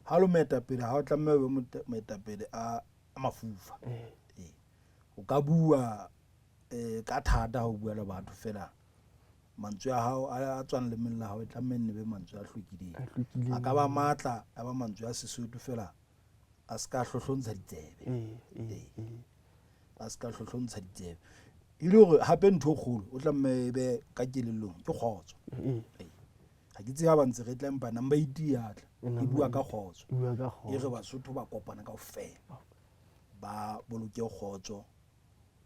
Ha lo moetapele, ha o tlameha o be moetapele a mafufa. Ee. O ka bua ka thata ha o bua le batho fela, mantswe a hao a tswang lemeng la hao e tlameha nne be mantswe a hlwekileng. A hlwekileng. A ka ba matla, a ba mantswe a Sesotho fela, a se ka hlohlontsha ditsebe. Ee. A se ka hlohlontsha ditsebe. E le hore hape ntho e kgolo o tlameha e be ka kelellong ke kgotso. Ee. Ga ke tsebe ha ba ntse re tla, empa number 8 ya tla. E bua ka kgotso. E bua ka E re kgotso. Basotho ba kopana kaofela, ba boloke kgotso,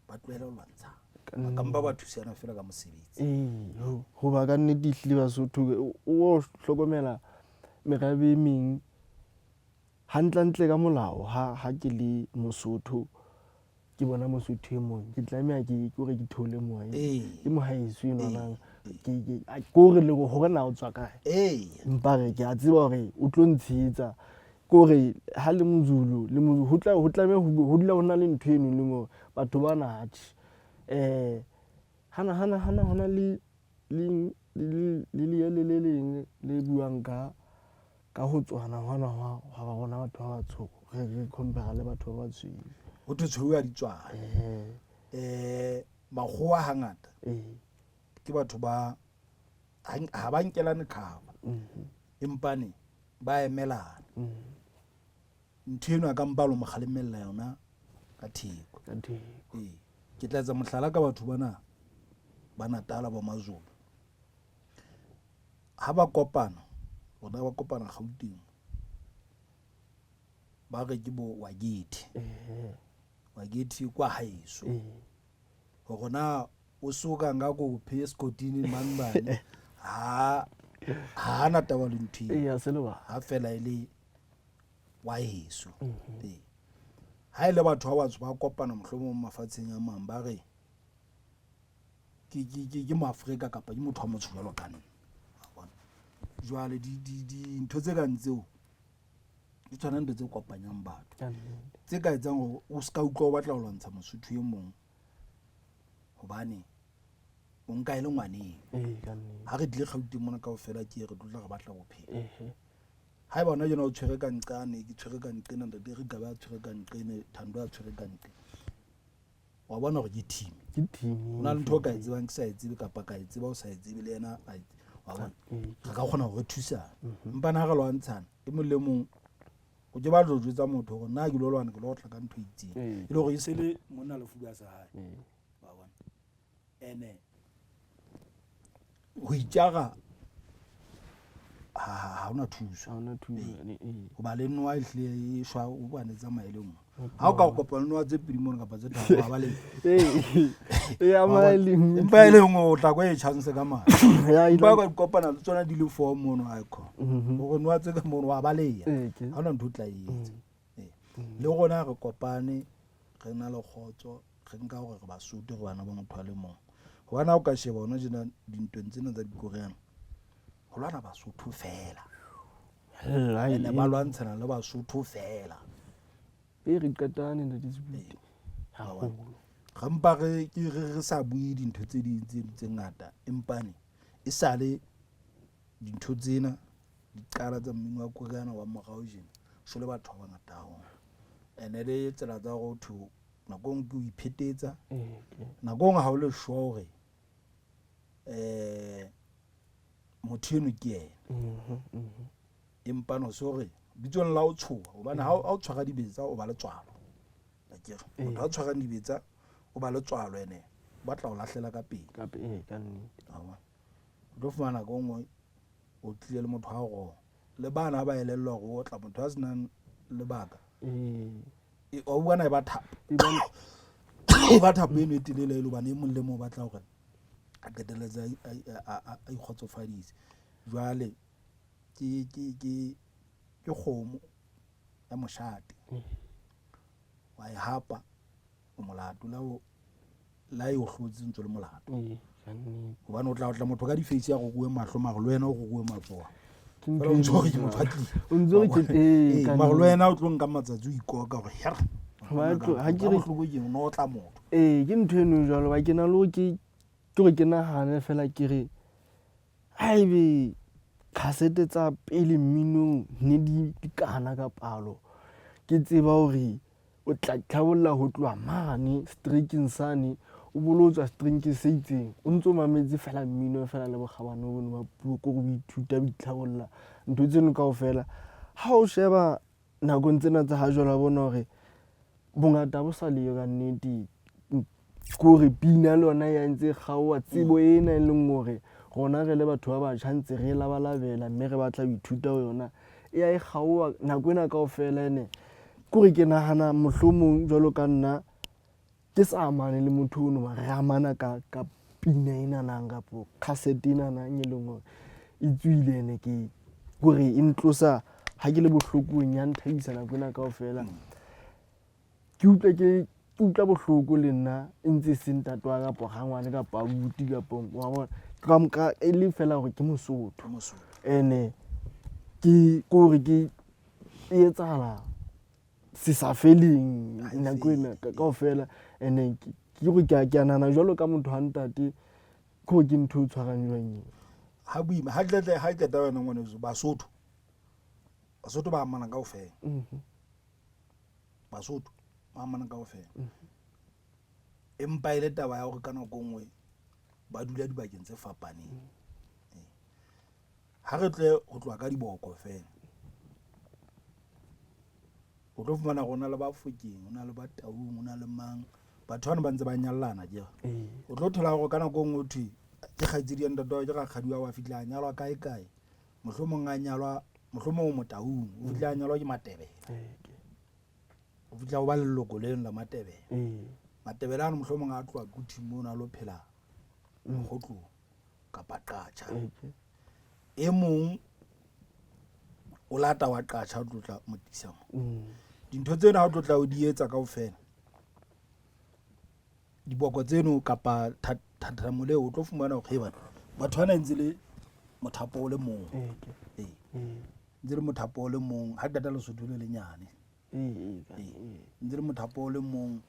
ba tlohele ho lwantshana. Ba ka mpa ba thusana fela ka mosebetsi. Ee, hoba ka nnete ehlile Basotho o hlokomela merabe e meng hantlentle ka molao. Ha ke le Mosotho, ke bona Mosotho e mong, ke tlameha ke hore ke theole moya. Ke mohaeso enwanang. Ke hore le hore na o tswa kae. Empa re ke a tseba hore o tlo ntshehetsa. Ke hore ha le Mozulu le Mozulu, ho tlameha ho dula ho na le ntho eno e leng hore batho bana atjhe. Hana hona le leele le leng le buang ka ho tswana hona hwa rona batho ba batsho, re compare le batho ba batshweu. Ho thwe tshweu ha di tswane. Makgowa hangata ke batho ba ha ba nkelane cover, empane ba emelana. Ntho eno a ka mpa lo mo kgalemella yona ka theko. Ka theko. Ee. Ke tla etsa mohlala ka batho bana ba Natala ba Mazulu. Ha ba kopana, bona ba kopana Gauteng, ba re ke bo Wagethi. Wagethi kwa haeso. Hore na o so ka nka ko phe sekoting mang bane, ha na taba le ntho eo. Ee, ha se lebaka. Ha fela e le wa heso. Ee. Ha e le batho ba batsho ba kopana mohlomong mafatsheng a mang, ba re ke Moafrika kapa ke motho wa motsho jwalo ka nna. Wa bona? Jwale dintho tse kang tseo ke tsona ntho tse kopanyang batho. Ka nnete. Tse ka etsang hore o ska utlwa o batla ho lwantsha Mosotho e mong, hobane o nka e le ngwaneng. Ee, ka nnete. Ha re tlile Gauteng mona kaofela ke re tlo tla re batla bophelo. Ehe. Haeba hona jena o tshwere ka nqane, ke tshwere ka nqena, ntate re ka ba tshwere ka nqene, Thando a tshwere ka nqene. Wa bona hore ke team. Ke team. Ho na le ntho o ka e tsebang ke sa e tsebe, kapa ka e tseba o sa e tsebe le yena a e wa bona. Re ka kgona hore re thusane. Empa ha re lwantshana, e mong le mong o ke batla ho jwetsa motho hore nna ke lo lwana, ke lo tla ka ntho e itseng. E le hore e se le monna lefuba sa hae. Wa bona. Ene ho itjara ha hona thuso. Ha hona thuso. Ee. Hoba le noa e hlile e shwa, o bane tsamaye le nngwe. Ha o ka kopa le noa tse pedi mono kapa tse tharo, ha ba le. Ee. E ama e le nngwe. Empa e le nngwe o tla kwa e chance ka mane. Ya, e Empa ka kopana le tsona di le four mono ha e khona. Hore noa tse ka mono wa baleha. Ee, ke. Ha hona ntho o tla e etsa. Ee. Le rona re kopane, re na le kgotso, re nka hore re Basotho, re bana ba motho a le mong. Hobane ha o ka sheba hona tjena dintweng tsena tsa dikoreana, ho lwana Basotho fela. Ene ba lwantshana le Basotho fela. E re qetane ntate Sebute. Haholo. Re mpa re ke re sa bue dintho tse ding tse ngata, empane e sale dintho tsena di qala tsa mmino wa koreana wa morao jena, shole batho ba bangata haholo. Ene le tsela tsa hore ho nako e nngwe ke ho iphetetsa, nako e nngwe ha o le sure hore motho eno ke yena. Empa no se hore bitsong la ho tshoha, hobane ha o tshwara dibetsa o ba le tswalo. Akere motho a tshwarang dibetsa o ba le tswalo, ene o batla ho lahlela ka pele. Ka pele, ka nnete. Wa bona? O tlo fumana nako e nngwe o tlile le motho a wrong. Le bana ha ba elellwa hore o tla motho a senang lebaka. Wa bona e ba thapo. E ba thapo eno e telele e le hobane e mong le mong o batla hore a qetelletse a ikgotsofaditse. Jwale ke kgomo ya moshate. Wa e hapa, o molato la e o hlotse ntse le molato. Hobane o tla otla motho ka di-face ya ruruwe mahlo, mare le wena o ruruwe matsoho. Fela o ntso re ke motho a tlile. O ntso re ke, ee, ka Mare le nnete. wena o tlo nka matsatsi o ikoka hore her. Hoba ha ke re Bohloko ke eng, o no otla motho. Ee, ke ntho eno jwalo, ba ke na le hore ke hore ke nahane fela ke re, haebe Cassette tsa pele mminong ne di lekana ka palo. Ke tseba hore o tla itlhabolla ho tloha mane strekeng sane, o bolotswa strekeng se itseng, o ntso mametse fela mmino fela le bokgabane bono ba puo, ke hore o ithuta o itlhabolla ntho tseno kaofela. Ha o sheba nakong tsena tsa ha jwale wa bona hore bongata bo sa leyo ka nnete, ke hore pina le yona ya ntse e kgaoha. Tsebo ena e leng hore rona re le batho ba batjha ntse re labalabela mme re batla ho ithuta ho yona, e ya e kgaoha nako ena kaofela. Ene ke hore ke nahana mohlomong jwalo ka nna ke sa amane le motho ono, mara re amana ka ka pina enana kapo cassette enana e leng hore e tswile. Ene ke hore e ntlosa ha ke le bohlokong, ya nthabisa nako ena kaofela. Ke utlwa ke utlwa bohloko le nna e ntse e se ntate wa kapo rangwane kapo abuti kapo wa bona, ka e le fela hore ke Mosotho. Ene ke hore ke e etsahala se sa feleng nako ena kaofela. Ene ke hore ke a nahana jwalo ka motho wa ntate, ke hore ke ntho e tshwarang jwang eo? Ha boima hantle ha qeta wena ngwaneso. Basotho, Basotho ba amana kaofela. Basotho ba amana kaofela, empa e le taba ya hore ka nako e nngwe ba dula dibakeng tse fapaneng. Ha re tle ho tloha ka diboko fela, o tlo fumana hore ho na le Bafokeng, ho na le Bataung, ho na le mang. Batho bano ba ntse ba nyallana akere. O tlo thola hore ka nako e nngwe ho thwe ke kgaitsedi ya ntate wa hao, ke rakgadi wa hao, a fihla a nyalwa kae kae. Mohlomong a nyalwa, mohlomong o Motaung, o fihla a nyalwa ke Matebele. O fihla o ba leloko leno la Matebele. Matebele ano mohlomong a tloha Quthing mono a lo phela Mokgotlong kapa Qacha. E mong o lata wa Qacha o tlotla Motisa mo. Dintho tsena ha o tlotla o di etsa kaofela, diboko tseno kapa thathamo leo, o tlo fumana hore hei bana, batho bana e ntse le mothapo o le mong. Ee, ntse le mothapo o le mong. Ha qeta Lesotho le lenyane, ntse le mothapo o le mong,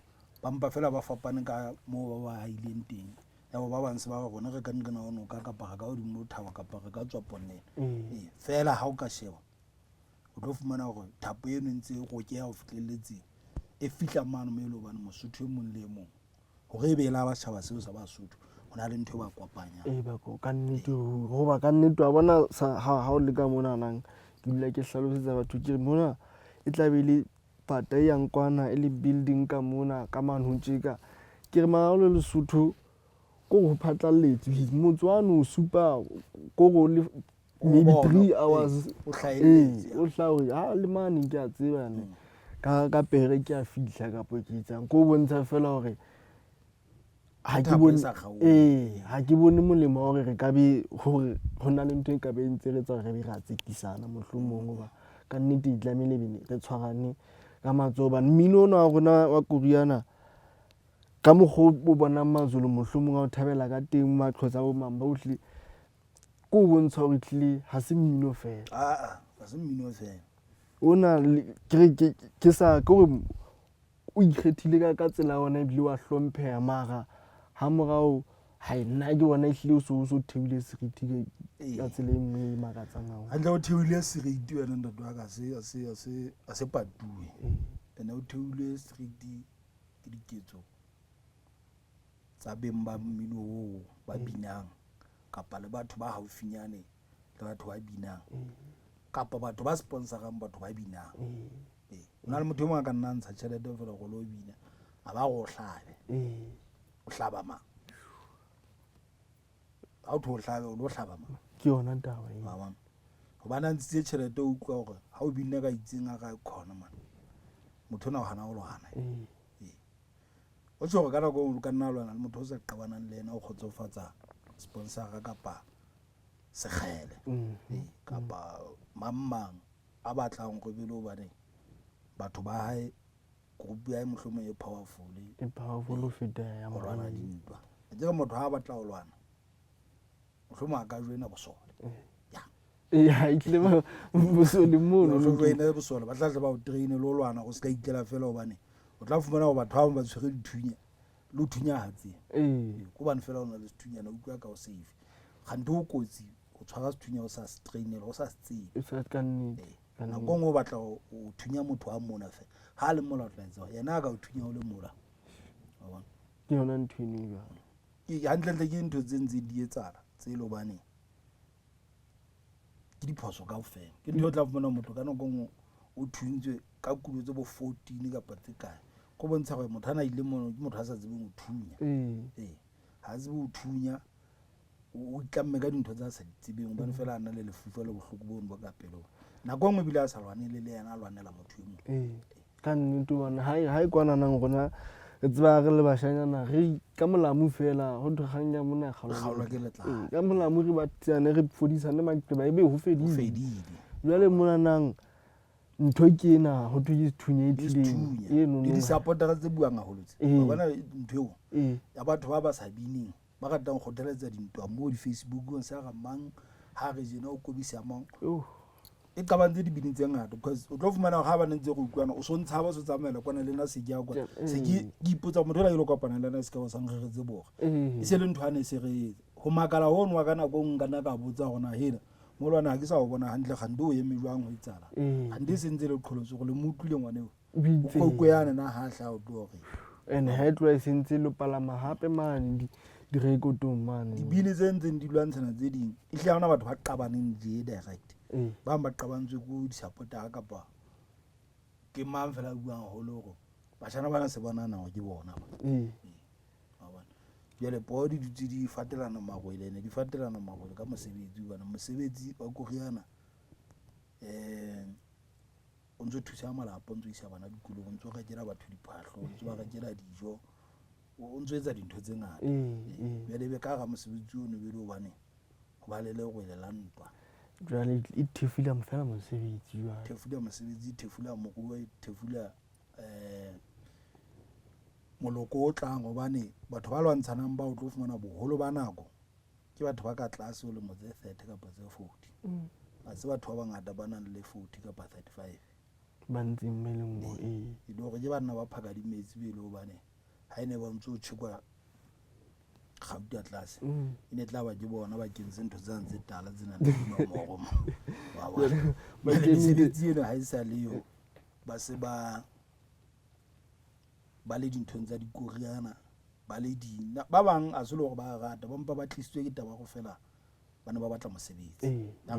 ba mpa fela ba fapane ka moo ba ba ahileng teng. Ya bo ba bang se ba re rona re ka nqena ho noka kapa re ka hodimo ho thaba kapa re ka tswa ponnene. Ee, feela ha o ka sheba o tlo fumana hore thapo eno e ntse e rokeha ho fihlelletse e fihla mane mo e le hobane Mosotho e mong le e mong hore e be e la ba setjhaba seo sa Basotho, ho na le ntho e ba kopanyang. Ee, ba ka nnete hoba ka nnete wa bona ha o le ka monanang, ke dula ke hlalosetsa batho ke re mona e tla be le pata e yang kwana e le building ka mona ka mane ho tjeka. Ke re mara o le Lesotho ko ho phatlalletse motse wane o supa ko re o le maybe 3 hours. O hlahelletse. Ee, o hlaha hore ha le mane ke a tseba ne ka pere ke a fihla kapo ke etsang, ko bontsha fela hore ha ke Thapo e bone sa kgaoheng. Ee, ha ke bone molemo wa hore re ka be hore ho na le ntho e ka be ntse re etsa hore re be ra tsekisana mohlomong, hoba ka nnete e tlamehile be re tshwarane ka matsoho, hobane mmino ona wa rona wa koriana ka mokgwa o bonang Mazulu mohlomong a o thabela ka teng, Maxhosa, bo mang bohle, ke o bontsha hore tlile ha se mmino fela. Aa, ha se mmino fela. Ona ke re ke sa ke hore o ikgethile ka tsela ya ona ebile wa hlompheha, mara ha morao hai nna ke bona ehlile o so theohile seriti ka tsela e nngwe e makatsang haholo. Hantle o theohile seriti wena ntate wa ka, ha se patuwe. Ene o theohile seriti ke diketso tsa beng ba mmino oo ba binang kapa le batho ba haufinyane le batho ba binang kapa batho ba sponsorang batho ba binang. Ee, ho na le motho e mong a ka nna a ntsha tjhelete fela gore o lo bina, a ba re o hlabe. O hlaba mang? Ha o thwe o hlabe, o lo hlaba mang? Ke yona taba eo. Wa bona, hobane a ntshitse tjhelete, o utlwa hore ha o binne ka itseng a ka khona man, motho ona o hana ho lwana. O tjho hore ka nako e nngwe o ka nna lwana le motho o sa qabanang le yena, o kgotsofatsa sponsora kapa sekgele kapa mang mang a batlang hore be le hobane batho ba hae, group ya hae mohlomong e powerful. E powerful ho feta ya ho lwana mang. Dintwa akere motho ha a batla ho lwana mohlomong a ka joina bosole ya. Ee, ha e tlile bosole mono. O joine bosole, ba tla tle ba o train le ho lwana, o se ka ikela fela, hobane o tla fumana hore batho ba bang ba tshwere dithunya le ho thunya ha tsebe. Ke hobane fela o na le sethunyana, o utlwa ka o safe, kgante o kotsi. O tshwara sethunya o sa se trainela, o sa se tsebe. E sa ka nnete. Ee. Ka Nako nnete. e nngwe o batla ho thunya motho a mona fela. Ha a le mola o tla etsa hore yena a ka o thunya o le mola. Wa bona? Ke yona ntho eno e jwalo. Ke hantlentle ke ntho tse ntse di etsahala tse le hobane ke diphoso kaofela. Ke ntho e tla fumana motho ka nako e nngwe o thuntswe ka kulo tse bo 14 kapa tse kae. Ko bontsha hore motho ana ile mono ke motho a sa tsebeng ho thunya. Ee. Ee. Ha tsebe ho thunya, o itlamme ka dintho tse a sa di tsebeng hobane feela a na le lefufa le bohloko bono bo ka pelong. Nako e nngwe ebile a sa lwanele le yena, a lwanela motho e mong. Ee. Ka nnete hobane ha e kwananang rona re tseba re le bashanyana re ka molamu fela ho thwe kgang ya mona e Kgaolwa kgaolwa ke letlalo. Ee, ka molamu re batisane re fodisane maqeba ebe ho fedile. Ho fedile. Jwale monanang ntho ke ena ho thwe ke sethunya e Ke tlileng. sethunya. Eno Le no. di-supportera tse buang haholo tse. Ee. Wa bona ntho eo Ee. ya batho ba ba sa bineng, ba ratang ho kgothaletsa dintwa moo di-Facebookong sa ga mang ha re jena o kobisa mang. Oh. E qabantse dibini tse ngata because o tlo fumana hore ha ba ne ntse re utlwana o so ntshaba o so tsamaela kwana le nna se ke ya kwa. Se ke ke ipotsa motho ela ke lo kopana le yena se ka ba sa nkgeretse bora. Ee. E se le ntho a ne se re etsa. Ho makala hono wa ka nako e nngwe ka nna ka botsa hore na hela molwana ha ke sa o bona hantle kgante o eme jwang ho etsahala. Ee. Kgante e se ntse le qholotso hore le mo utlwile ngwana eo. O itse. O koko yane na ha hlaha o tlo hore. Ene ha e tloha e sentse lo palama hape mane direkotong mane. Dibini tse ntseng di lwantshana tse ding, ehlile ha hona batho ba qabaneng je direct. Ee. Ba bang ba qabantswe ke di-supportera kapa ke mang fela a buang haholo hore batjhana bana se bonana hore ke bona ba. Ee. Ee. Wa bona. Jwale poho di dutse di fatelana marwele, ene di fatelana marwele ka mosebetsi hobane mosebetsi wa koriana o ntso thusa malapa, o ntso isa bana dikolong, o ntso rekela batho diphahlo, o ntso ba rekela dijo, o ntso etsa dintho tse ngata. Ee, ee. Jwale ebe ka hara mosebetsi ono be le hobane ho ba le lerwele la ntwa. Jwale e thefula fela mosebetsi jwale. Thefula mosebetsi, thefula moruo, e thefula moloko o tlang hobane batho ba lwantshanang ba o tlo fumana boholo ba nako ke batho ba ka tlase ho lemo tse 30 kapa tse 40. Ha se batho ba bangata ba nang le 40 kapa 35. Ba ntseng ba leng moo, ee. E le hore ke banna ba phaka di metsi be le hobane ha e ne ba ntse o tjhekwa kgauta tlase. E ne tla ba ke bona ba kentse ntho tse tse tala tse nang le dinomoro mo. Wa bona? Ba Jwale kenile. mesebetsi eno ha e sa le yo, ba se ba ba le dinthong tsa dikoriana, ba le di ba bang a se le hore ba rata, ba mpa ba tlisitswe ke taba ya hore feela ba ne ba batla mosebetsi. Ee.